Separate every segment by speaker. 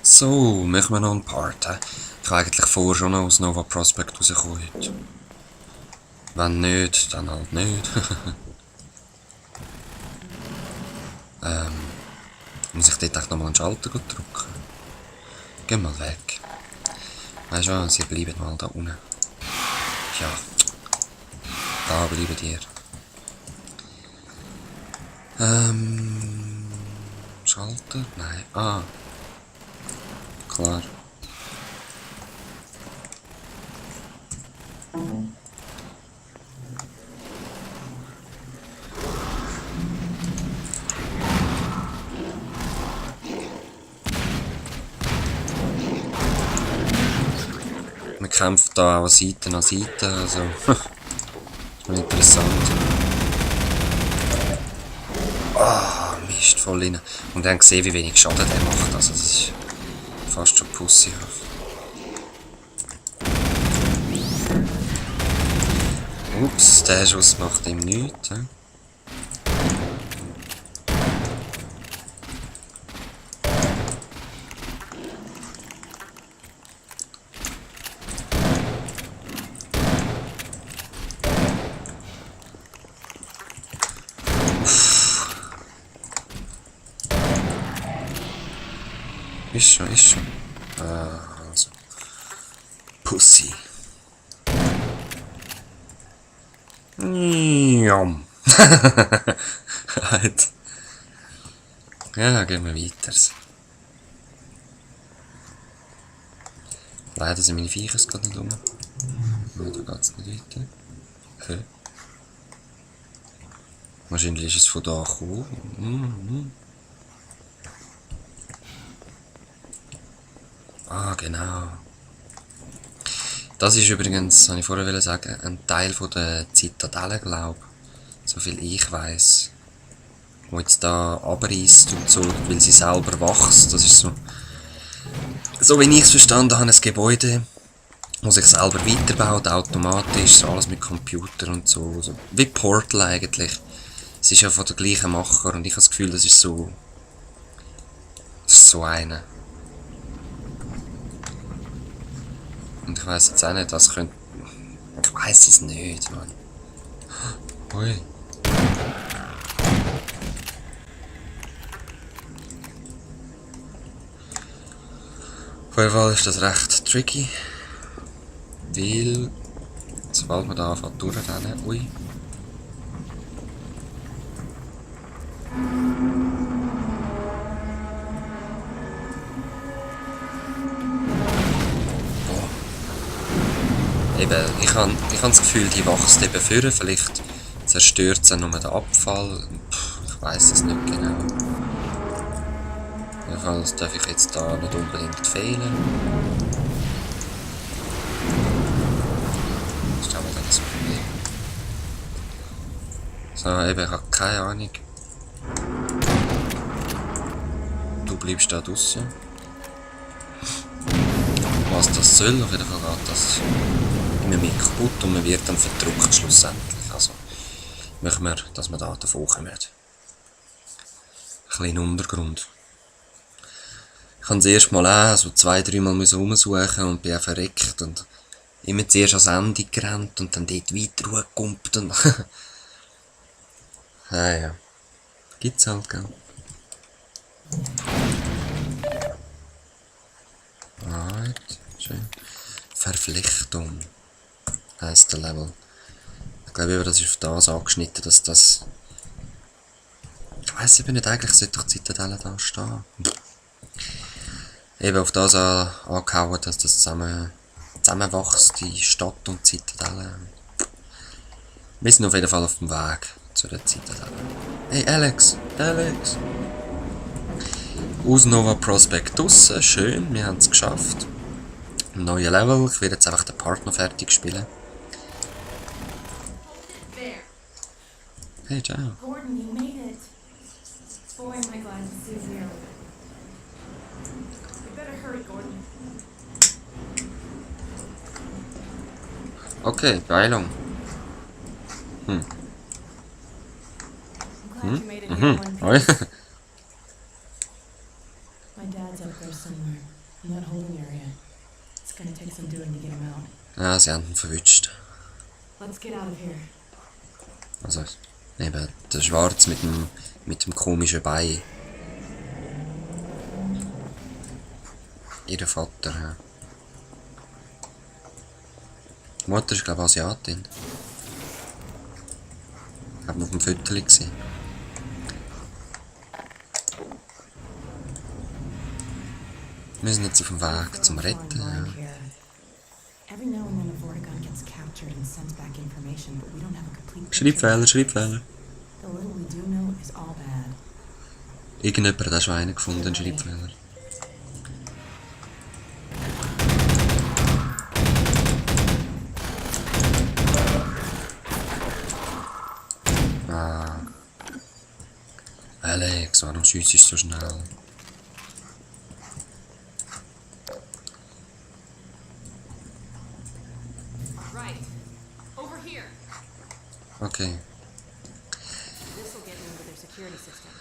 Speaker 1: So, machen wir noch einen Part. Ich habe eigentlich vorher schon noch aus Nova Prospect rausgekommen heute. Wenn nicht, dann halt nicht. Muss ich dort echt nochmal einen Schalter drücken? Geh mal weg. Weißt du, sie bleiben mal da unten. Ja. Da bleiben die. Schalter? Nein. Ah. Klar. Man kämpft da auch Seite an Seite, also ist interessant. Ah, Mist, voll rein. Und dann gesehen, wie wenig Schaden der macht, also das ist fast schon pussyhaft. Ups, der Schuss macht ihm nichts. He? Ist schon, ist schon. Also. Pussy. Njam. Halt. Ja, gehen wir weiter. Leider sind meine Viecher gerade nicht rum. Ja, da geht's nicht weiter. Okay. Wahrscheinlich ist es von da gekommen. Ah, genau. Das ist übrigens, habe ich vorher sagen, ein Teil von der Zitadelle, glaube ich. So viel ich weiss. Wo jetzt da abreißt und so, weil sie selber wächst. Das ist so. So wie ich es verstanden habe, ein Gebäude, das sich selber weiterbaut, automatisch, alles mit Computer und so. So wie Portal eigentlich. Es ist ja von der gleichen Macher und ich habe das Gefühl, das ist so. Das ist so eine. Und ich weiss jetzt auch nicht, was könnte. Ich weiss es nicht, Mann. Ui. Auf jeden Fall ist das recht tricky. Weil. Sobald man da anfängt durchrennen. Ui. Eben, ich habe das Gefühl, die wächst eben vorne. Vielleicht zerstört sie nur den Abfall. Ich weiss es nicht genau. Jedenfalls darf ich jetzt da nicht unbedingt fehlen. Das ist aber dann das Problem. So, eben, ich habe keine Ahnung. Du bleibst da draussen. Was das soll, auf jeden Fall geht das immer mehr kaputt und man wird dann verdrückt schlussendlich. Also möchten wir, dass wir da davon kommen. Ein bisschen Untergrund. Ich habe das erste Mal auch so 2-3 Mal rumsuchen und bin auch verreckt und immer zuerst ans Ende gerannt und dann dort weiter hochgekumpelt und ja. Gibt's halt, gell. Right, schön. Verflechtung heisst der Level. Ich glaube, das ist auf das angeschnitten, dass das. Ich weiss eben nicht, eigentlich sollte doch die Zitadelle da stehen. Eben auf das angehauen, dass das zusammenwächst, die Stadt und die Zitadelle. Wir sind auf jeden Fall auf dem Weg zu der Zitadelle. Hey Alex! Alex! Aus Nova Prospect draussen, schön, wir haben es geschafft. Ein neuer Level, ich werde jetzt einfach den Part noch fertig spielen. Hey, ciao.
Speaker 2: Gordon, you made it. Boy, am I glad to see you here. You better hurry, Gordon.
Speaker 1: Okay, Beilung.
Speaker 2: I'm glad you made it here in one
Speaker 1: Oi.
Speaker 2: piece. My dad's out there somewhere. in that holding area. It's gonna take some doing to get him out.
Speaker 1: Ah, sie haben ihn verwünscht.
Speaker 2: Let's get out of here.
Speaker 1: Also, eben, der Schwarz mit dem komischen Bein. Ihr Vater, ja. Die Mutter ist, glaube ich, Asiatin. Hat man auf dem Foto gesehen. Wir sind jetzt auf dem Weg zum Retten. Ja.
Speaker 2: Every now and then a Vortigaunt gets captured and sends back information, but we don't have a complete picture.
Speaker 1: Schreibfehler, Schreibfehler.
Speaker 2: The little we do know is all bad.
Speaker 1: Irgendjemand hat auch schon einen gefunden, einen Schreibfehler. Ah. Alex, warum schießt du so schnell?
Speaker 2: Right. Over here.
Speaker 1: Okay.
Speaker 2: This will get into their security system.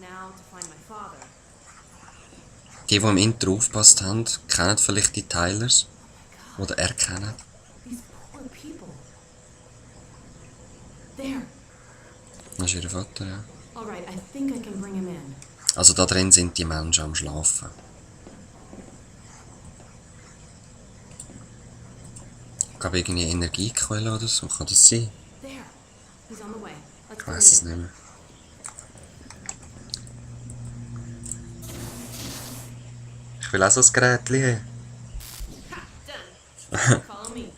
Speaker 2: Now to find my father.
Speaker 1: Die im Intro aufgepasst haben, kennen vielleicht die Tylers. Oder erkennen.
Speaker 2: These poor people. There.
Speaker 1: Das ist ihr Vater, ja.
Speaker 2: Alright, I think I can bring him in.
Speaker 1: Also da drin sind die Menschen am Schlafen. Ich glaube irgendwie Energiequelle oder so, kann das sein?
Speaker 2: There. He's on the way. Let's
Speaker 1: Ich
Speaker 2: go
Speaker 1: weiss es
Speaker 2: meet him.
Speaker 1: nicht mehr. Ich will auch so ein Gerät haben.
Speaker 2: Ha, done. Follow me.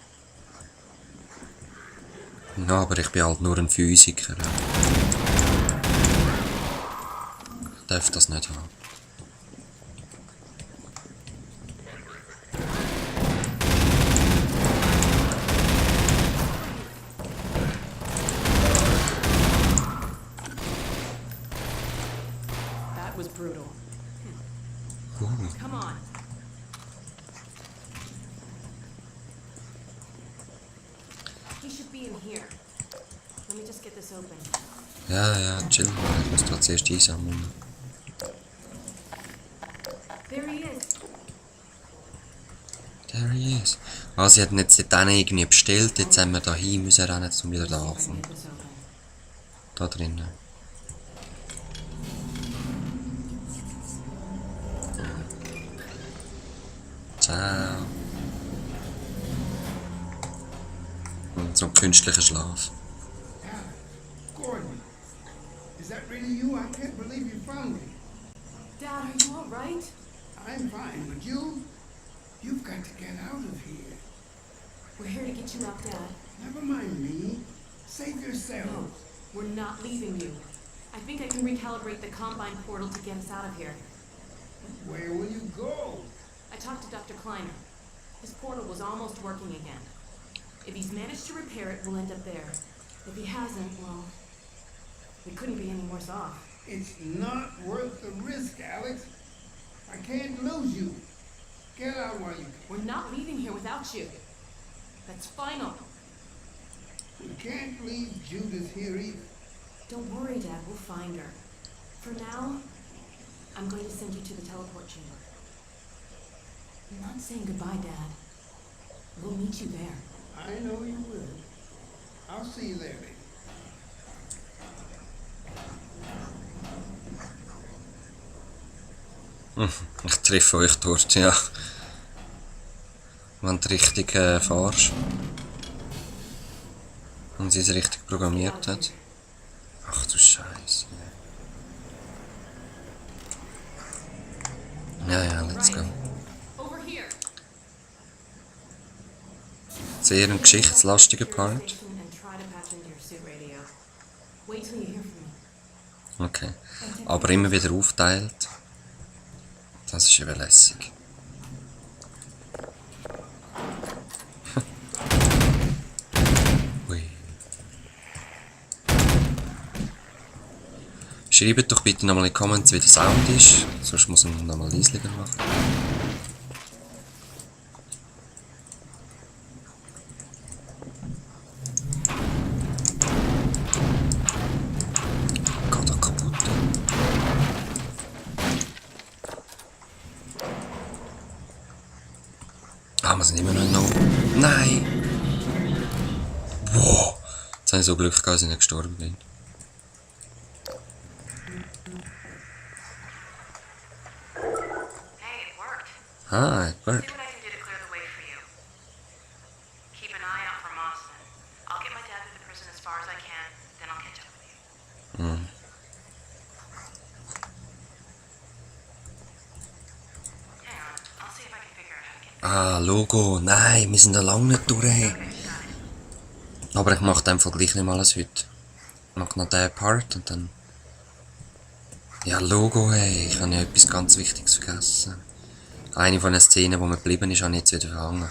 Speaker 1: Ja, aber ich bin halt nur ein Physiker. Ich darf das nicht haben.
Speaker 2: That was brutal. Come on. He should be in here. Let me just get this open.
Speaker 1: Ja, ja, chill mal. Ich muss da zuerst einsammeln.
Speaker 2: There he is.
Speaker 1: There he is. Ah, sie hatten jetzt dort irgendwie bestellt, jetzt haben wir da hin müssen rennen, um wieder da
Speaker 2: I can
Speaker 1: anfangen.
Speaker 2: get this open.
Speaker 1: Da drinnen. Ciao. Und so ein künstlicher Schlaf.
Speaker 3: Gordon, is that really you? I can't believe you found me.
Speaker 2: Dad, are you alright?
Speaker 3: I'm fine, but you've got to get out of here.
Speaker 2: We're here to get you out, Dad.
Speaker 3: Never mind me. Save
Speaker 2: No,
Speaker 3: yourself.
Speaker 2: we're not leaving you. I think I can recalibrate the Combine portal to get us out of here.
Speaker 3: Where will you go?
Speaker 2: I talked to Dr. Kleiner. His portal was almost working again. If he's managed to repair it, we'll end up there. If he hasn't, well, we couldn't be any worse off.
Speaker 3: It's not worth the risk, Alex. I can't lose you. Get out while you can.
Speaker 2: We're not leaving here without you. That's final.
Speaker 3: We can't leave Judith here either.
Speaker 2: Don't worry, Dad. We'll find her. For now, I'm going to send you to the teleport chamber. You're not saying goodbye, Dad. We'll meet you there.
Speaker 3: I know you will. I'll see you there, baby.
Speaker 1: Ich treffe euch dort, ja. Wenn du richtig fahrst. Und sie es richtig programmiert hat. Ach du Scheiße. Ja, ja, let's go.
Speaker 2: Over here.
Speaker 1: Sehr ein geschichtslastiger Part.
Speaker 2: And try to patch into your suit radio. Wait till you hear from me.
Speaker 1: Okay. Aber immer wieder aufteilt. Das ist eben lässig. Ui. Schreibt doch bitte nochmal in die Comments, wie der Sound ist. Sonst muss ich ihn nochmal leislicher machen. Geht doch kaputt. Ah, wir sind immer noch... Nein! Wow! Jetzt habe ich so Glück gehabt, dass ich nicht gestorben bin.
Speaker 2: Hey, it worked.
Speaker 1: Ah,
Speaker 2: See
Speaker 1: gut.
Speaker 2: what I can do to clear the way for you. Keep an eye out for Mossman. I'll get my dad to the prison as far as I can, then I'll catch up with you. Hang on, I'll see if I can figure out how to get
Speaker 1: Ah, Logo. Nein, wir sind da lange nicht durch.
Speaker 2: Okay, got it.
Speaker 1: Aber ich mache in dem Fall gleich nicht mal alles heute. Ich mache noch den Part und dann... Ja, Logo, hey. Ich habe ja etwas ganz Wichtiges vergessen. Eine von den Szenen, wo mir geblieben ist, habe ich jetzt wieder verhangen.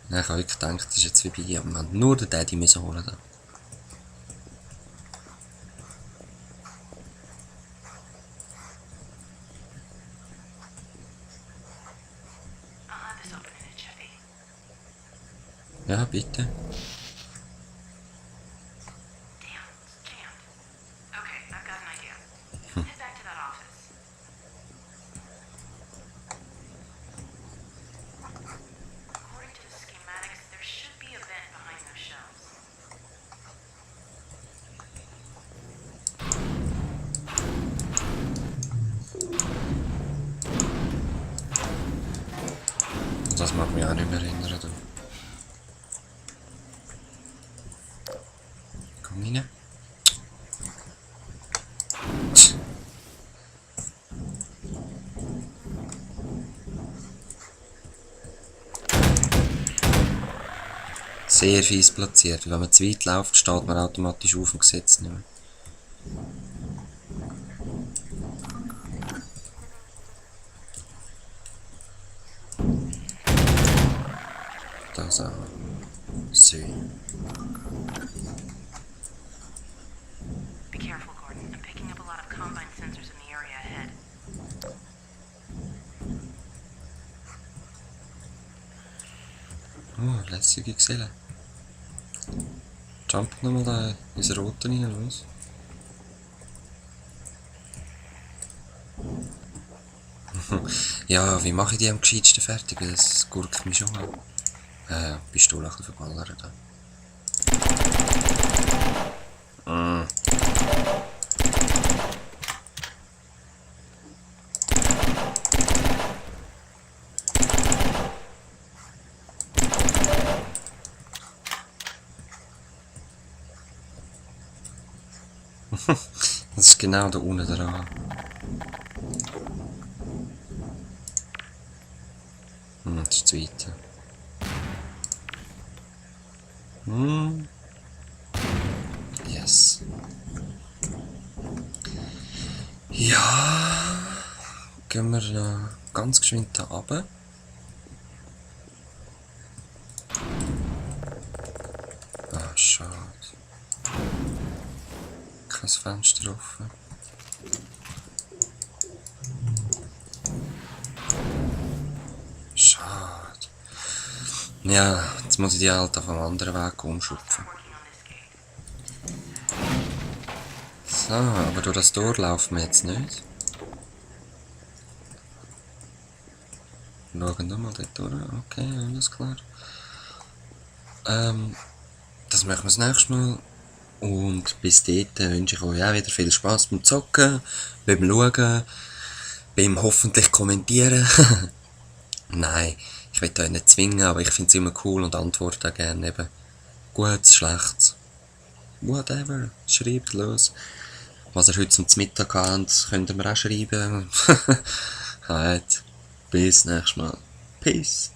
Speaker 1: Ja, ich habe wirklich gedacht, das ist jetzt vorbei. Aber wir haben nur den Daddy müssen holen. Da.
Speaker 2: I'll have this open in a jiffy.
Speaker 1: Ja, bitte.
Speaker 2: Damn, it's jammed. Okay, I've got an idea. Head back to that office. According to the schematics, there should be a vent behind those shelves.
Speaker 1: Das mag mich auch nicht mehr erinnern. Du. Komm rein. Tch. Sehr fies platziert. Wenn man zu weit läuft, steht man automatisch auf und sieht es nicht mehr. Das auch. So.
Speaker 2: Be careful, Gordon. I'm picking up a lot of combine sensors in the area ahead.
Speaker 1: Oh, lässige Geselle. Jump nochmal da ins Rote rein, los. Ja, wie mache ich die am gescheitsten fertig? Das gurkt mich schon an. Pistole ein bisschen verballern da. Das ist genau da unten dran. Das ist zu weit. Yes. Ja. Gehen wir noch ganz geschwind da runter. Ah, schade. Kein Fenster offen. Schade. Ja, jetzt muss ich die halt auf einem anderen Weg umschupfen.
Speaker 2: Working on this gate.
Speaker 1: So, aber durch das Tor laufen wir jetzt nicht. Schauen wir mal dort durch. Okay, alles klar. Das machen wir das nächste Mal. Und bis dort wünsche ich euch auch wieder viel Spaß beim Zocken, beim Schauen, beim hoffentlich Kommentieren. Nein, ich will euch nicht zwingen, aber ich finde es immer cool und antworte auch gerne eben. Gutes, Schlechtes. Whatever. Schreibt los. Was ihr heute zum Mittag habt, könnt ihr mir auch schreiben. Halt. Bis nächstes Mal. Peace.